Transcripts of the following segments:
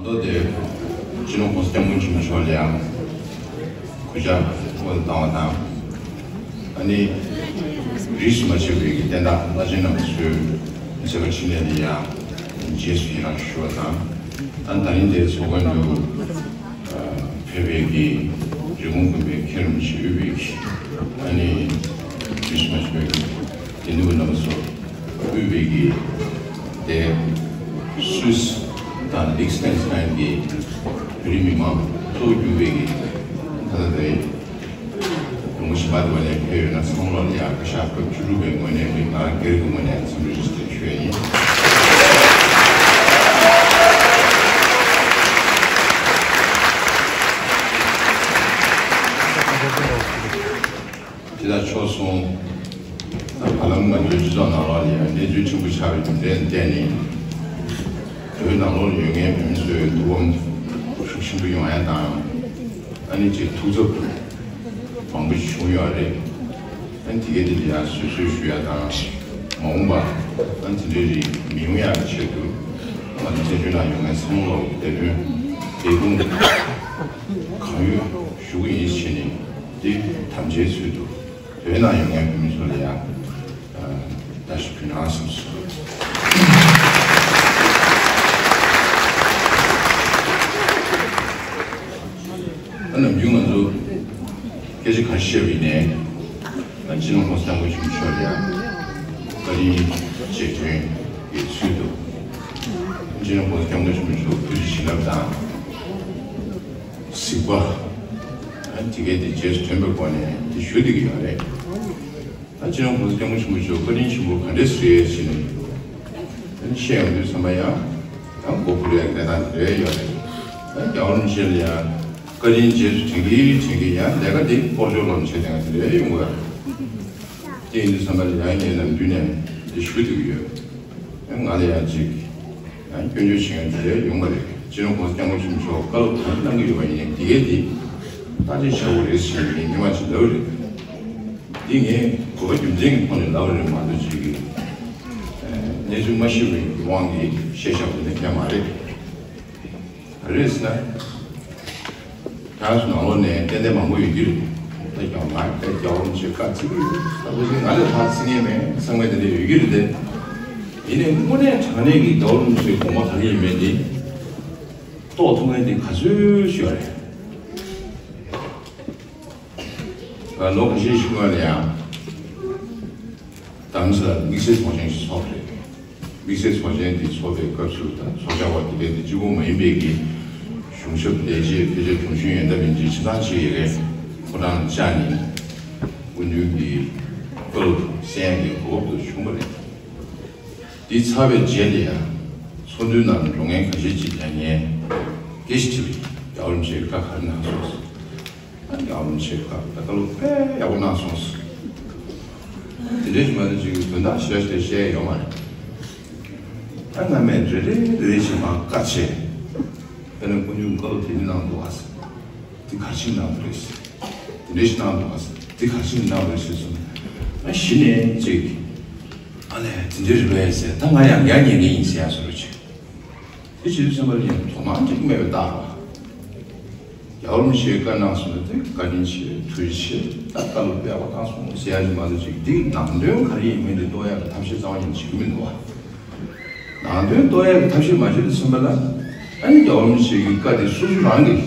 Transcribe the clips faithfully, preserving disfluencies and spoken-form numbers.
ལོ་དེ་སྤྱི་ནོར་༸གོང་ས་༸སྐྱབས་མགོན་ཆེན་པོ་མཆོག་ལ་ཡང་གུས་ཕྱག་སྔོན་དུ་བཏང་བ་དང་། ཨ་ནི་རིས་སུ་མ་ཆད་པའི་གི་བསྟན་བདག་བླ་ཆེན་རྣམ་པ་ཚོའི་མཛད་པ་འཕྲིན་ལས་ལ་ཡང་རྗེས་སུ་ཡི་རང་ཞུ་བ་དང་། ཨ་ནི་ད་རིང་དེ་ཚོགས་པ་ནང་དུ་ཕེབས་པའི་གི་རི་ཀོན་དགོན་པའི་མཁན་རིན་པོ་ཆེ་དབུས་པའི་གི་ཨ་ནི་རིས་སུ་མ་ཆད་པའི་གི་དགེ་འདུན་པ་རྣམ་པ་ཚོ། དབུས་པའི་གི་དེ་སུད་སི་དང་ལིག་སི་ཊེན་སི་ཊེན་གི་བོད་རིགས་མི་མང་གཙོ་བོ་གྱུར་པའི་གི་ད་ལྟ་དེ་ལུང་པ་གཞན་པ་དེ་བ་ནས་ཕེབས་ཡོད་ན་ཚང་མ་ལ་ཡང་བཀའ་ཤག་སྐབས་བཅུ་དྲུག་པའི་ངོས་ནས་མི་ང་སྒེར་གྱི་ངོས་ནས་འཚམས་འདྲི་ཞུ་ཡ་ཡིན། དེ་དང་ཕྱོགས་མཚུངས། ད་བར་ལམ་ང་ཚོའི་སྤྱི་ཚོགས་ནང་ལོགས་ལ་ཡང་གནས་ཚུལ་ཆེན་པོ་ཆགས་པའི་རྒྱུ་མཚན་བརྟེན་ནས། བོད་ནང་ལོགས་ལ་ཡོད་མཁན་བོད་མི་ཚོའི་ཐུགས་ཕམ་ཤུགས་ཆེན་པོ་ཡོང་ཡ་དང་། ཨ་ནི་ཅིག་ཐུགས་འཚབ་མང་པོ་ཞིག་བྱུང་ཡོད་རེད། ཨ་ནི་དེ་གའི་དེ་ལ་ཡང་བཟོད་གསོལ་ཞུ་ཡ་དང་། མ་འོངས་པ་ཨ་ནི་དེ་འདྲའི་རིགས་མི་ཡོང་ཡ་གི་ཆེད་དུ། ང་ཚོ་བཙན་བྱོལ་ནང་ཡོད་མཁན་ཚང་མ་ལ་བདེ་དོན་བདེ་སྐྱོང་གང་ཡོད་ཞུ་གི་ཡིན་ཟེར་ནས། འདི་དམ་བཅའི་ཚུལ་དུ་བོད་ནང་ཡོད་མཁན་བོད་མི་ཚོ་ལ་ཡང་བརྡ་ཞིག་ཕུལ་ན་བསམ་སོང་། ཨ་ནམ་རྒྱུན་ང་ཚོ་སྐད་ཆ་ག་རེ་བཤད་པ་ཡིན་ནའི། ཨ་སྤྱི་ནོར་༸གོང་ས་༸སྐྱབས་མགོན་ཆེན་པོ་མཆོག་ལ་ཡང་བཀའ་དྲིན་རྗེས་དྲན་གྱི་ཚུལ་དུ། སྤྱི་ནོར་༸གོང་ས་༸སྐྱབས་མགོན་ཆེན་པོ་མཆོག་ཐུགས་རྗེ་བྱིན་རླབས་དང་། གཟིགས་པ། ཨ་དེ་གའི་དེ་རྗེས་སུ་དྲན་པའི་སྒོ་ནས་དེ་ཞུ་བསྡད་ཀྱི་ཡོད་རེད། ད་སྤྱི་ནོར་༸གོང་ས་༸སྐྱབས་མགོན་ཆེན་པོ་མཆོག་བཀའ་དྲིན་ཆེན་པོ་ག་འདྲས་རེད་ཟེར་ནས་ཨ་ནི་བཤད་ཡོང་དུས་ཙམ་པ་ཡང་ད་མགོ་འཁོར་ཡག་གི་གནས་སྟངས་དེ་འདྲ་ཡོད་རེད། ད་རྒྱལ་བ་རིན་པོ་ཆེ་ལ་ཡང་བཀའ་དྲིན་རྗེས་སུ་དྲན་གྱིན་དྲན་གྱིན་ཡང་ལས་ཀ་འདི་སྐོར་སྦྱོར་ལམ་བྱེད་དེ་འདྲ་ཡོང་གི་ཡོད་རེད། དེ་ཡིན་དུས་ཙམ་པ་ལ་ཡང་ངས་ནམ་རྒྱུན་ནས་འདི་ཞུ་བསྡད་ཀྱི་ཡོད། ང་ལ་ཡང་ཅིག་ཡང་སྐྱོན་བརྗོད་བྱེད་མཁན་དེ་འདྲ་ཡོང་གི་རེད། སྤྱི་ནོར་༸གོང་ས་༸སྐྱབས་མགོན་ཆེན་པོ་མཆོག་བཀའ་སློབ་གང་གནང་གི་ཡོད་པ་ཡིན་ནའི་དེ་གའི་དེ་བརྟག་དཔྱད་བྱ་དགོས་རེད་ཟེར་ནས་ངས་སྔོན་མ་ཅིག་ལབ་རེད། འདི་ངས་གོ་བ་རྒྱུ་མཚན་གྱི་ཐོག་ནས་ལབ་རེད་མ་གཏོགས་ཅིག་གི་གནས་ཚུལ་མ་ཤེས་པའི་དབང་གིས་བཤད་བཞག་པ་དེ་འདྲ་མ་རེད། ག་རེ་རེད་ཟེར་ན། ཁྱེད་རང་ཚོ་ནང་ལོགས་ནས་ཏན་ཏན་མང་པོ་ཡོད་ཀྱི་རེད། ད་ཀྱང་ང་ད་རྒྱལ་བ་རིན་པོ་ཆེ་བཀའ་བརྩི་གི་ཡོད། ད་ཕལ་ཆེར་ང་ལས་ལྷག་བརྩི་མཁན་མེད་ཚང་མས་དེ་འདྲ་ཡོད་ཀྱི་རེད་དེ། ཡིན་ནའི་དངོས་གནས་དྲང་གནས་ཀྱི་རྒྱལ་བ་རིན་པོ་ཆེའི་དགོངས་པ་ག་རེ་ཡིན་མིན་དེ་རྟོགས་ཐུབ་མཁན་དེ་ག་ཚོད་ཤོད་རེད། ད་ལོ་ཁ་ཤས་ཤིག་སྔོན་ལ་ཡང་རྡ་རམ་ས་ལར་དམིགས་བསལ་ཚོགས་ཆེན་ཞིག་ཚོགས་པ་རེད། དམིགས་བསལ་ཚོགས་ཆེན་འདི་ཚོགས་པའི་སྐབས་སུ་ད་ཚོགས་བཅར་བ་དེ་གའི་འདི་གཅིག་པོ་མ་ཡིན་པའི་གི་གཞུང་ཞབས་ལས་བྱེད་ཕལ་ཆེར་གཞུང་ཡོན་བདག་མིན་གྱི་ཆ་ཚང་ཞིག་ཡི་གེ་ཁོ་རང་བཅར་ནས་སྐུ་མདུན་གྱི་བཀའ་སློབ་གསན་ཡ་གི་གོ་སྐབས་དེ་བྱུང་བ་རེད། འདི་ཚར་བའི་རྗེས་ལ་ཡང་ཚོགས་འདུའི་ནང་འགྲོ་མཁན་ཁ་ཤས་ཀྱིས་ཀྱང་ངས་སྐད་ཆ་དྲིས་པ་ཡིན། རྒྱལ་བ་རིན་པོ་ཆེས་བཀའ་ག་རེ་གནང་སོང་ཟེར། ཨ་ནི་ཨམ་ཆེ་ཁག་ད་ལྟ་ལོ་དཔེ་ཡག་པོ་གནང་སོང་ཟེར། དེ་འདྲའི་ཞིག་མ་གཏོགས་ཅིག་དོན་དག་ཞེ་དྲག་ཞིག་བཤད་ཡོད་མ་རེད། ཨ་སྔ་མས་རེ་རེ་རེ་རེ་བྱས་མར་བཀའ་ཆད། དཔེར་ན་སྐུ་མདུན་བཀའ་སློབ་དེ་འདྲ་གནང་འདུག་ཨ་ཟེར། དེ་ག་རེ་བྱས་གནང་འདུག་རེད་ཟེར། དེ་འདྲ་ཞིག་གནང་འདུག་ཨ་ཟེར། དེ་ག་རེ་བྱས་གནང་འདུག་རེད་ཟེར་སོང་། ཨ་གཞི་ནས་ཅིག་ཨ་ལས་དེ་འདྲ་རེད་པས་ཟེར། ད་ང་ཡང་ཡར་ཉན་གི་ཡིན་ཟེར་ཡ་བཟོ་འདྲ་ཅིག་དེ་བྱེད་དུས་ཙམ་པ་ལ་ཡང་དོ་སྣང་ཅིག་མེད་པའི་རྟགས་རེད། རྒྱལ་བ་རིན་པོ་ཆེས་བཀའ་གནང་སོང་ན་དེ་བཀའ་དྲིན་ཆེ་ཐུགས་རྗེ་ཆེ། ད་བཀའ་སློབ་དཔེ་ཡག་པོ་གནང་སོང་ཟེར་ཡ་ཞིག་མ་གཏོགས་ཅིག་དེའི་ནང་དོན་ག་རེ་ཡིན་མིན་དེ་རྟོགས་ཡ་གི་ཐབས་ཤེས་རྩ་བ་ཉིད་ནས་བྱེད་ཀྱི་མི་འདུག་བ། ནང་དོན་རྟོགས་ཡ་གི་ཐབས་ཤེས་མ་བྱེད་དུས་ཙམ་པ་ལ་ཨ་ནི་རྒྱལ་བ་རིན་པོ་ཆེ་གི་བཀའ་དེ་སོ་སོ་རང་གིས་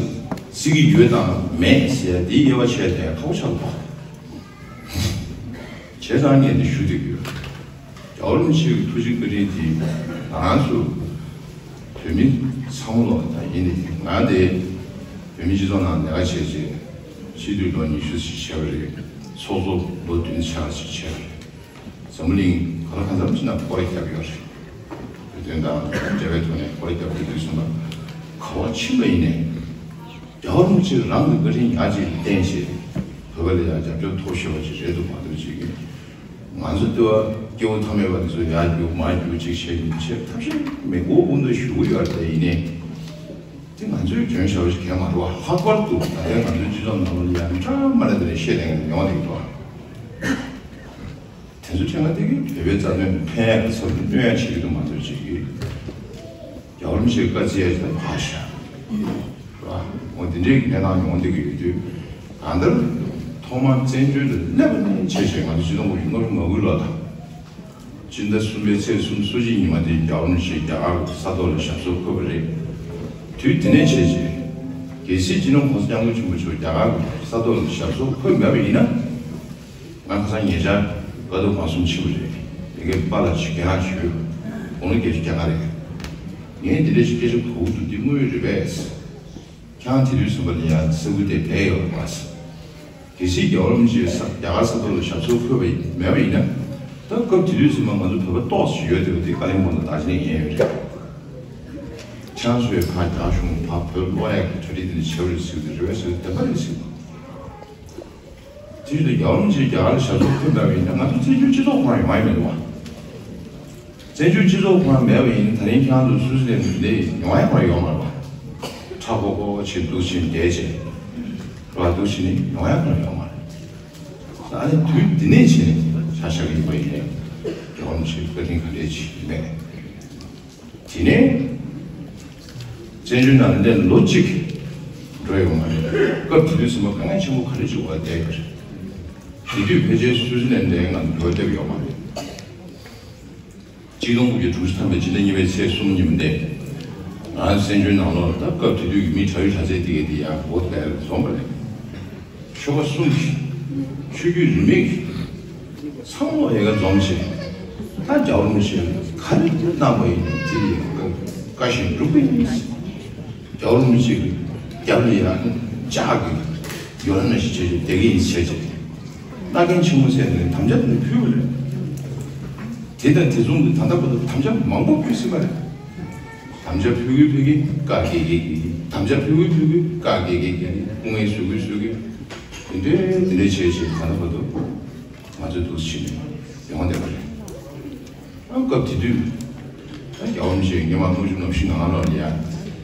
བརྩི་གི་ཡོད་དང་མེད་ཟེར་ཡ་དེའི་དབྱེ་བ་ཕྱེ་ཡ་དེ་ཁག་པོ་ཆགས་འདུག་བ། བྱས་ཙང་ངས་འདི་ཞུ་བསྡད་ཀྱི་ཡོད། རྒྱལ་བ་རིན་པོ་ཆེ་གི་ཐུགས་རྗེ་བཀའ་དྲིན་དེ་ང་རང་ཚོ་བོད་མི་ཚང་མ་ལོ་ད་ཡིན་ནི་ང་དེ་བོད་མི་སྤྱི་ཚོགས་ནང་ལས་ཀ་བྱས་རྗེས་སྤྱི་འཐུས་ལོ་ཉི་ཤུ་ཞིག་བྱས་པ་རེད། ཚོགས་གཙོ་ལོ་བདུན་ཕྲག་ཞིག་བྱས་པ་རེད། འཛམ་བུ་གླིང་ག་ལ་གང་འཚམ་ཞིག་ནང་སྐོར་ར་བརྒྱབ་ཡོད་རེད། བོད་དོན་དང་འབྲེལ་བའི་ཐོག་ནས་སྐོར་ར་བརྒྱབ་དགོས་དུས་སོང་ན་ག་བ་ཕྱིན་པ་ཡིན་ནའི། རྒྱལ་བ་རིན་པོ་ཆེ་རང་གི་བཀའ་དྲིན་ཡག་ཅིག་བརྟེན་བྱས་བོད་པ་ལ་ཡང་རྒྱབ་སྐྱོར་མཐོ་ཤོས་པ་ཅིག་རེད་འདུག་མ་གཏོགས་ཅིག་གིས་ང་ཚོ་ལྟ་བུ་སྐྱེ་བོ་ཐ་མལ་པ་འདི་ཚོ་ཡར་རྒྱུག་མར་རྒྱུག་ཅིག་བྱས་ཡིན་ཕྱིར་ཐབས་ཤེས་མེད་དགུ་དགུ་འདུག་ཞུ་གི་ཡོད་རེད། ཡིན་ནའི་དེ་ང་ཚོའི་འཇོན་ཤོས་པ་ཅིག་གང་མ་རེད་བ། ལྷག་པར་དུ་ད་ལྟའི་ང་ཚོའི་སྤྱི་ཚོགས་ནང་ལ་ཡང་འདྲ་མ་འདྲ་དེ་འདྲ་བཤད་བསྡད་མཁན་ཡོང་བསྡད་ཀྱི་འདུག་བ། དེ་ཚོ་དྲན་ཁ་དེ་གིས་བོད་པའི་རྩ་དོན་ཕན་ཡག་གི་ཚབ་ཏུ་གནོད་ཡག་བྱེད་ཀྱི་འདུག་མ་གཏོགས་ཅིག་གིས། རྒྱལ་བ་ ལམ་ཞིག་བཀའ་བརྩི་ཡ་ཞིག་ཕར་བཞག་རེད་པ། འོ་དེ་འདྲའི་གནས་སྟངས་ཡོང་བསྡད་ཀྱི་ཡོད་དུས། གང་ལྟར་ཐོག་མར་བཙན་བྱོལ་དུ་སླེབས་པ་ནས་བྱས་བྱས་ང་ཚོ་ཆིག་སྟོང་དགུ་བརྒྱ་ལྔ་བཅུ་ང་དགུ་ལོ་དང་། སྤྱི་ཟླ་གསུམ་པའི་ཚེས་སུམ་ཅུ་སོ་གཅིག་ཉིན་མ་དེ་རྒྱལ་བ་རིན་པོ་ཆེ་རྒྱ་གར་ས་ཐོག་ལ་ཞབས་སོར་འཁོད་པ་རེད། དུས་དེ་ནས་བྱས་བྱས། རྒྱལ་སྲས་སྤྱི་ནོར་༸གོང་ས་༸སྐྱབས་མགོན་ཆེན་པོ་མཆོག་རྒྱ་གར་ས་ཐོག་ལ་ཞབས་སོར་འཁོད་མེད་པ་ཡིན་ན། ང་ཁ་སང་ཉེ་ཆར་དཀའ་སྡུག་གང་གསུམ་ཕྱིན་པ་རེད། ཡ་གི་པཱ་ལགས་ཀྱི་རྒན་ལགས་བྱོས། དགུང་ལོ་བརྒྱད་ཅུ་གྱ་ལྔ་རེད། ངས་འདི་འདྲ་ཞིག་སྐད་ཆ་གོ་གི་འདུག་འདི་དངོས་ཡོད་རེད་པས། ཁྱེད་རང་དེ་དུས་ཙམ་པ་ལ་ཡང་ས་ཁུལ་དེ་བསྡད་ཡོད་པ་མ་ཟད། གལ་སྲིད་རྒྱལ་བ་རིན་པོ་ཆེ་ས་རྒྱ་གར་ས་ཐོག་ལ་ཞབས་སོར་འཁོད་པ་མེད་པ་ཡིན་ན། ད་སྐབས་དེ་དུས་ཙམ་པ་ང་ཚོ་བོད་པ་ཏོག་ཙམ་ཡོད་བསྡད་པ་དེ་ཀ་ལིམ་པོང་དང་རྡ་རམ་ས་ལ་ཡིན་ཡོད་རེད། ཁྱེད་རང་ཚོས་ཕར་རྒྱ་གཞུང་ཕར་བོད་སློག་ཡག་གི་གྲ་སྒྲིག་དེ་འདྲ་བྱས་པ་རེད་ཟེར་གི་འདུག་རེད་པས་ཟེར་བདེན་པ་རེད་ཟེར་གི་འདུག་དེ་བཞིན་དུ་རྒྱལ་བ་རིན་པོ་ཆེ་རྒྱ་གར་ལ་ཞབས་སོར་འཁོད་པ་ཡིན་ན་ང་ཚོ་བཙན་བྱོལ་སྤྱི་ཚོགས་ཁོ་རང་ཡོང་ཡ་མེད་འགྲོ་བ། བཙན་བྱོལ་སྤྱི་ཚོགས་ཁོ་རང་མེད་པ་ཡིན་ན་ད་རིང་ཁྱེད་རང་ཚོ་སུད་སི་ལན་འདི་ཡོང་ཡ་ཁོ་རང་ཡོད་མ་རེད་པ། ཁྲ་ཁོག་ཁོག་བྱས་འདུག་བྱས་བསྡད་བྱས་ར་འདུག་བྱས་ནས་ཡོང་ཡ་ཁོ་རང་ཡོད་མ་རེད། ཨ་ནི་དུས་འདི་ནས་བྱས་ནས་ཆ་བཞག་གི་ཡིན་པ་ཡིན་ནའི་རྒྱལ་བ་རིན་པོ་ཆེ་བཀའ་དྲིན་ག་འདྲས་ཅིག་ཡིན་མེད། དེ་ནས་བཙན་བྱོལ་ནང་ལ་ལོ་གཅིག་འགྲོ་ཡོང་བ་རེད། སྐབས་དེ་དུས་ཙམ་པ་དཀའ་ངལ་ཆེན་པོ་ག་རེ་བྱུང་བ་བསྡད་ཡོད་རེད། དེ་དུས་ཕལ་ཆེར་སུད་སི་ལན་ནས་ང་ཚོ་བོད་སླེབས་ཡོད་མ་རེད། གཅིག་སྟོང་དགུ་བརྒྱ་དྲུག་ཅུ་ཐམ་པའི་ཕྱི་ཟླ་གཉིས་པའི་ཚེས་གསུམ་ཉིན་མོ་དེ། ང་བཙན་བྱོལ་ནང་ལོགས་ད་སྐབས་དེ་དུས་ཀྱི་མི་གྲྭ་ཡུལ་གྲྭ་ཚང་དེ་གའི་དེ་ཡང་བོད་ལ་འཛོམས་པ་རེད། ཆོལ་ཁ་གསུམ་གྱི་ཆོས་བརྒྱུད་རིས་མེད་ཀྱི་ཚང་མ་ཡ་ག་འཛོམས་བྱས། ད་རྒྱལ་བ་རིན་པོ་ཆེ་ག་རེ་གནང་བ་ཡིན་དེ་ཡི་བཀའ་བཞིན་སྒྲུབ་པ་ཡིན། རྒྱལ་བ་རིན་པོ་ཆེ་གི་སྐྱབས་ལ་ཡང་ལྕགས་ཀྱི་ཡོ་ལ་ན་ཞིག་བྱས་བྱས་བསྡད་ཀྱི་ཡིན་བྱས་བྱས། བླ་རྒན་ཆེན་མོ་ཚོས་ནས་དམ་བཅའ་དེ་ཕུལ་བ་རེད། དེ་དང་དེ་མཚུངས་ཀྱི་ད་ལྟ་བར་དུ་དམ་བཅའ་མང་པོ་ཕུལ་ཟིན་པ་རེད། དམ་བཅའ་ཕུལ་གི་ཕུལ་གི་བཀའ་རྒྱ་རྒྱ་རྒྱ་རྒྱ། དམ་བཅའ་ཕུལ་གི་ཕུལ་གི་བཀའ་རྒྱ་རྒྱ་རྒྱ་རྒྱ། སྐུ་ངལ་བཟོ་གི་བཟོ་གི། དེ་འདྲའི་དེ་འདྲའི་བྱས་བྱས་ད་ལྟ་བར་དུ་ང་ཚོའི་འདུག་ཕྱིན་ནས་ཡོང་བསྡད་པ་རེད། ཨ་སྐབས་དེ་དུས་ད་རྒྱལ་བ་རིན་པོ་ཆེ་སྔོན་མ་དགུ་བཅུ་ང་བཞི་ང་ལོ་ལ་ཡ་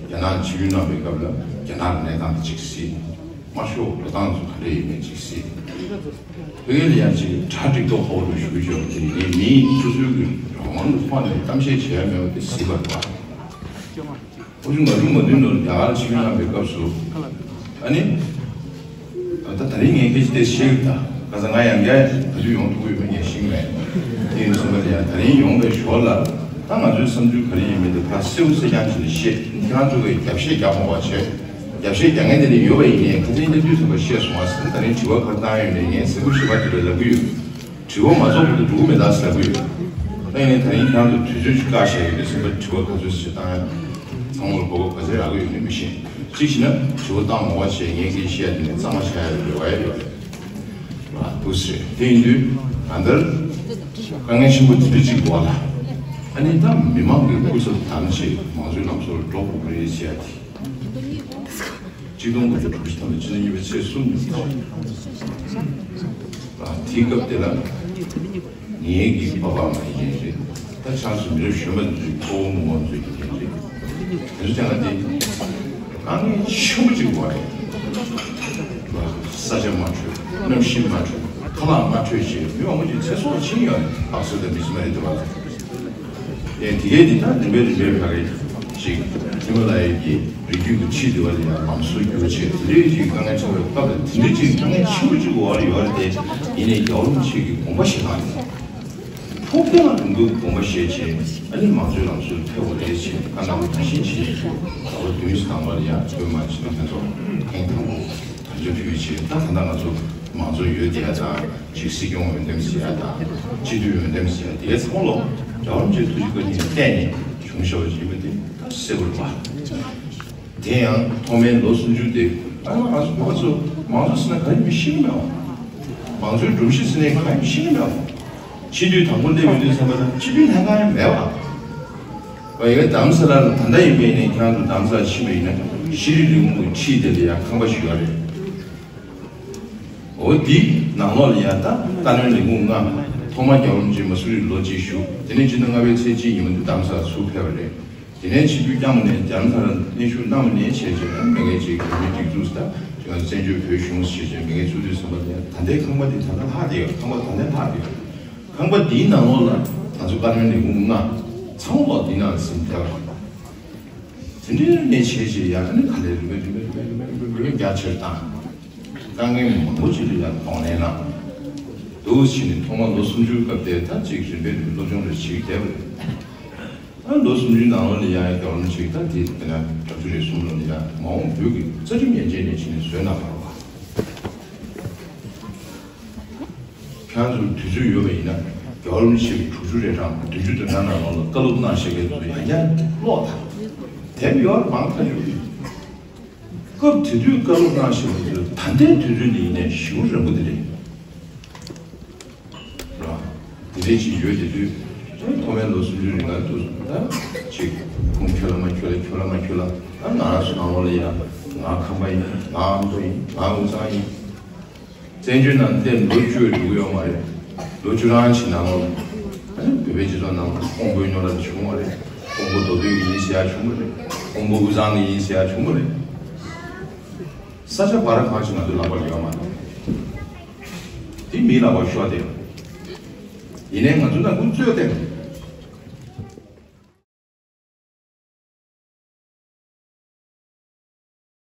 རྒྱ་ནག་ཆིབས་བསྒྱུར་གནང་བའི་སྐབས་ལ་རྒྱ་ནག་གི་གནས་སྟངས་གཅིག་གཟིགས། དམར་ཤོག་འགྲོ་སྟངས་ཚོ་ག་འདྲ་ཡིན་མིན་གཅིག་གཟིགས། བོད་ཡིག་ལ་ཡང་ཅིག་གྲ་སྒྲིག་ཐོག་ཧོབ་ཏེ་ཞུགས་ཞོར་དེ་ནི་མིའི་སོ་སོའི་གི་རང་དབང་གི་ཐོག་ནས་གཏམ་བཤད་བྱས་ཡ་མེད་པ་དེ་གཟིགས་པར་བ། དགུ་བཅུ་ང་དྲུག་ང་བདུན་ལོར་རྒྱ་གར་ཆིབས་བསྒྱུར་གནང་བའི་སྐབས་སུ། ཨ་ནི། ད་ད་རིང་ངས་སྐད་ཆ་དེ་བཤད་ཀྱི་ད་ག་ས་ང་ཡང་བསྐྱར་ག་དུས་ཡོང་ཐུབ་ཀྱི་ཡོད་མེད་ངས་ཤེས་ཀྱི་མེད། དེ་ཡིན་ཙང་ད་ཡང་ད་རིང་ཡོང་བའི་ཞོར་ལ་ད་ང་ཚོའི་བསམ་ཚུལ་ག་རེ་ཡིན་མིན་དེ་ཕར་གསལ་པོ་གསལ་རྐྱང་བྱས་ནས་བཤད། ཁྱེད་རང་ཚོ་གིས་རྒྱབ་བཤད་རྒྱག་མ་དགོས་པ་བྱས། རྒྱབ་བཤད་རྒྱག་མཁན་དེ་འདྲ་ཡོད་པ་ཡིན་ནའི་ཁ་སང་ཉིན་དུས་ཚོད་ལ་བཤད་སོང་བ་ཟེར། ད་རིང་དྲི་བ་ག་རེ་བཏང་ཡོད་ནའི་ངས་གསལ་པོ་ཞེ་པོ་དེ་འདྲ་ལབ་ཀྱི་ཡོད། དྲི་བ་མ་རྫོགས་བར་དུ་འགྲོ་གི་མེད་ད་ཟེར་ལབ་ཀྱི་ཡོད། ད་ཡིན་ནའི་ད་རིང་ཁྱེད་རང་ཚོ་དུས་ཚོད་ཅིག་བཀག་བཞག་ཡོད་དུས་ཙམ་པ་དྲི་བ་ག་ཚོད་ཅིག་བཏང་ཡ། ཚང་མར་གོ་སྐབས་ག་ཚོད་རག་གི་ཡོད་མེད་མི་ཤེས། གཅིག་བྱས་ན་དྲི་བ་བཏང་མ་དགོས་པ་བྱས་ངས་སྐད་ཆ་བཤད་དེ་ནས་གཙང་མ་ཆགས་ཡ་རེད་བ་ཡ་ཡོད་རེད། ལ་འདུག་ཟེར། དེ་ཡིན་དུས་ད་ལྟར་དཀའ་ངལ་ཆེན་པོ་དེ་འདྲ་ཅིག་འོག་ལ། ཨ་ནི་ད་མི་མང་གི་སྐུ་ཚབ་དམ་བཅའ་མང་གཙོའི་ལམ་སྲོལ་སྒྲོག་དགོས་ཀྱི་རེད་ཟེར་ཡ་དེ། གཅིག་སྟོང་དགུ་བརྒྱ་དྲུག་ཅུ་ཐམ་པའི་ཕྱི་ཟླ་གཉིས་པའི་ཚེས་གསུམ་ཉིན་ཨ་དེའི་སྐབས་དེ་ལ་ངའི་གི་པ་ཕ་མ་ཡིན་རེད། ད་ཆང་སུ་མི་རབས་གཞོན་པ་ཚོའི་ཕོ་བོ་མོ་མོ་ཚོའི་ཡིན་རེད། དེ་ཚོ་ཀྱང་ལ་དེ་དཀའ་ངལ་ཆེན་པོ་ཅིག་འོག་རེད། ས་ཆ་མ་འཕྲོད། གནམ་གཤིས་མ་འཕྲོད། ཁ་ལག་མ་འཕྲོད་ཅེས་མི་མང་པོ་ཅིག་ཚེ་སྲོག་ཕྱིན་ཡོད་རེད། ལག་སོ་དང་མི་སུ་མ་རེད་འདུག་བ། ཡང་དེ་གའི་འདི་དག་རིམ་པས་རིམ་པས་ཕ་གི་ཅིག་ཧི་མ་ལ་ཡའི་གི་རི་རྒྱུད་ཀྱི་ཁྲིད་དེ་བ་ལ་ཡང་ལམ་སྲོལ་འགྱུར་བ་བྱས། དེ་འདྲའི་ཅིག་དཀའ་ངལ་འཕྲད་པའི་སྐབས་ལ་དེ་འདྲའི་ཅིག་དཀའ་ངལ་ཆེན་པོ་ཅིག་འོག་ལ་ཡོད་རེད་དེ། ཡིན་ནའི་རྒྱལ་བ་རིན་པོ་ཆེ་གི་དགོངས་པ་བཞེས་སྟངས་རེད། ཕུགས་བརྟན་ལ་རིང་པོའི་དགོངས་པ་བཞེས་བྱས། ཨ་ནི་མང་གཙོའི་ལམ་སྲོལ་ཕེབས་པ་རེད་ཅེས་བཀའ་གནང་བ་ནང་བཞིན་བྱས། ཟླ་བ་བདུན་ཞིག་ཐང་པར་ཡང་བོད་མི་མང་སྤྱི་འཐུས་ལྷན་ཚོགས་ཐེངས་དང་པོ་དམ་བཅའ་ཕུལ་བྱས། ད་ད་ལྟ་ང་ཚོ་མང་གཙོ་ཡོད་བསྡད་ཡ་དང་། ཅིག་སྲིད་སྐྱོང་འོས་འདེམས་ཟེར་ཡ་དང་། སྤྱི་འཐུས་འོས་འདེམས་ཟེར་ཡ་དེ་གའི་ཚང་མ་ལོ་རྒྱལ་བ་རིན་པོ་ཆེའི་ཐུགས་རྗེ་བཀའ་དྲིན་བརྟེན་ནས་བྱུང་བཞག་པ་ཞིག་ཡིན་པ་དེ་ད་གསལ་པོ་རེད་པ། དེ་ཡང་ཐོག་མའི་ལོ་སུམ་ཅུ་དེ་ཨ་ང་ཚོ་ང་ཚོ་མང་གཙོ་ཟེར་ན་ག་ཡིན་མིན་ཤེས་ཀྱི་མེད་པ། མང་གཙོའི་སྒྲོམ་གཞི་ཟེར་ན་ག་ཡིན་མིན་ཤེས་ཀྱི་མེད་པ། སྤྱི་འཐུས་དང་པོ་སླེབས་ཡོང་དུས་ཙམ་པ་ལ་སྤྱི་འཐུས་ལྷན་ཁང་ཡང་མེད་པ། ཨ་ཡ་རྡ་རམ་ས་ལ་ལ་ད་ལྟ་ཡིན་པའི་ནས་ཁྱེད་རང་ཚོ་རྡ་རམ་ས་ལ་ཕྱིན་པ་ཡིན་ན་ཤེས་རིག་ལས་ཁུངས་ཀྱི་ཁྲིད་དེ་ལ་ཡང་ཁང་པ་ཞིག་ཡོད་རེད། འོ་དེའི་ནང་ལོགས་ལ་ཡང་ད་བཀའ་བློན་ལས་ཁུངས་ལྔ། ཐོག་མར་རྒྱལ་བ་རིན་པོ་ཆེ་མ་སུ་རི་ལོ་གཅིག་བཞུགས། དེ་ནས་སྤྱི་ཟླ་ལྔ་པའི་ཚེས་གཅིག་ཉིན་མོ་དེ་རྡ་རམ་ས་ལ་ཚུར་ཕེབས་པ་རེད། དེ་ནས་ཆིབས་བསྒྱུར་བསྐྱངས་པ་ནས་རྡ་རམ་ས་ལ་གནས་བཞུགས་གནང་བ་ནས་བྱས་བྱས་མི་འགའ་ཅིག་བོད་མིའི་སྒྲིག་འཛུགས་ད་ང་ཚོ་བཙན་བྱོལ་བོད་གཞུང་ཟེར་བྱས་མི་འགའ་ཚུར་དུས་ཙམ་པ་ནས་ད་ལྟའི་ཁང་པ་འདི་ད་ལྟ་ལྷག་བསྡད་ཡོད། ཁང་པ་ད་ལྟ་ལྷག་བསྡད་ཡོད། ཁང་པ་འདིའི་ནང་ལོགས་ལ་ང་ཚོ་བཀའ་བློན་ལས་ཁུངས་ལྔ་ཚང་མ་ལོག་འདིའི་ནང་ལ་ཟིན་ཐལ་བ། དེ་འདྲའི་གནས་ཆེ་ཆེ་ཡང་ནི་ག་ལེར་རིམ་པས་རིམ་པས་རྒྱ་ཆེར་བཏང་། དཀའ་ངལ་མང་པོ་ཅིག་ལ་ཡང་གདོང་ལེན་གནང་། འདུག་ཕྱིན་ནས་ཐོག་མ་ལོ་སུམ་ཅུའི་སྐབས་དེ་ད་ཅིག་རིམ་པས་རིམ་པས་སློབ་སྦྱོང་རེ་བྱེད་བསྡད་པ་རེད། ཨ་ལོ་སུམ་ཅུའི་ནང་ལོགས་ལ་ཡང་རྒྱལ་བ་རིན་པོ་ཆེ་གིས་ད་དེ་དེ་ན་གྲྭ་བཅུ་རེ་གསུམ་ལོ་ལ་ཡང་མ་འོངས་བོད་ཀྱི་རྩ་ཁྲིམས་ཡན་ཆད་ནས་ཕྱིན་ནས་བཟོས་གནང་བ་རེད་བ། ཁྱེད་ཚོ་དུས་ཚོད་ཡོད་པ་ཡིན་ན་རྒྱལ་བ་རིན་པོ་ཆེ་གི་དྲུག་ཅུ་རེ་གྲངས་བདུན་ཅུ་དོན་གྲངས་ནང་ལོགས་ལ་བཀའ་སློབ་གནང་བཞག་མཁན་ཚོ་ཡང་ཡང་ཀློག་དང་། དེབ་ཡོད་མང་ཐག་ཆོད་ཀྱི། སྐབས་དེ་དུས་བཀའ་སློབ་གནང་བཞག་པ་ཚོ་ད་ལྟའི་དུས་ཚོད་འདི་ཡིན་ནའི་ཞེ་པོ་རན་པོ་འདི་རེད། རེད་བ། དེ་འདྲས་ཅིག་ཡོད་དེ་དུས་ཐོག་མའི་ལོ་སུམ་ཅུ་རིང་ལ་འདུག་ད་ཅིག་ཁུངས་འཁྱོལ་ལ་མ་འཁྱོལ་ལ་འཁྱོལ་ལ་མ་འཁྱོལ་ལ། ད་ང་རང་ཚོ་ནང་ལོགས་ལ་ཡང་ང་ཁམས་པ་ཡིན། ང་ཨ་མདོ་ཡིན། ང་དབུས་གཙང་ཡིན། བཙན་བྱོལ་ནང་སླེབས་ལོ་བཅུ་འགྲོ་གི་ཡོད་མ་རེད། ལོ་བཅུ་གྲངས་ཤིག་ནང་ལོགས་ལ་ཨ་ནི་བོད་པའི་སྤྱི་ཚོགས་ནང་ལ་དབང་པོའི་རྙོག་དྲ་དེ་བྱུང་བ་རེད། དབང་པོ་མདོ་སྟོད་ཀྱི་ཡིན་ཟེར་ཡ་བྱུང་བ་རེད། དབང་པོ་དབུས་གཙང་གི་ཡིན་ཟེར་ཡ་བྱུང་བ་རེད། ས་ཆ་བར་གང་ཞིག་ང་ཚོའི་ལག་པར་ཡོད་མ་རེད། དེ་མིའི་ལག་པར་ཤོར་བསྡད་ཡོད། ཡིན་ནའི་ང་ཚོ་ནང་ཁུལ་རྩོད་བསྡད་ཡོད།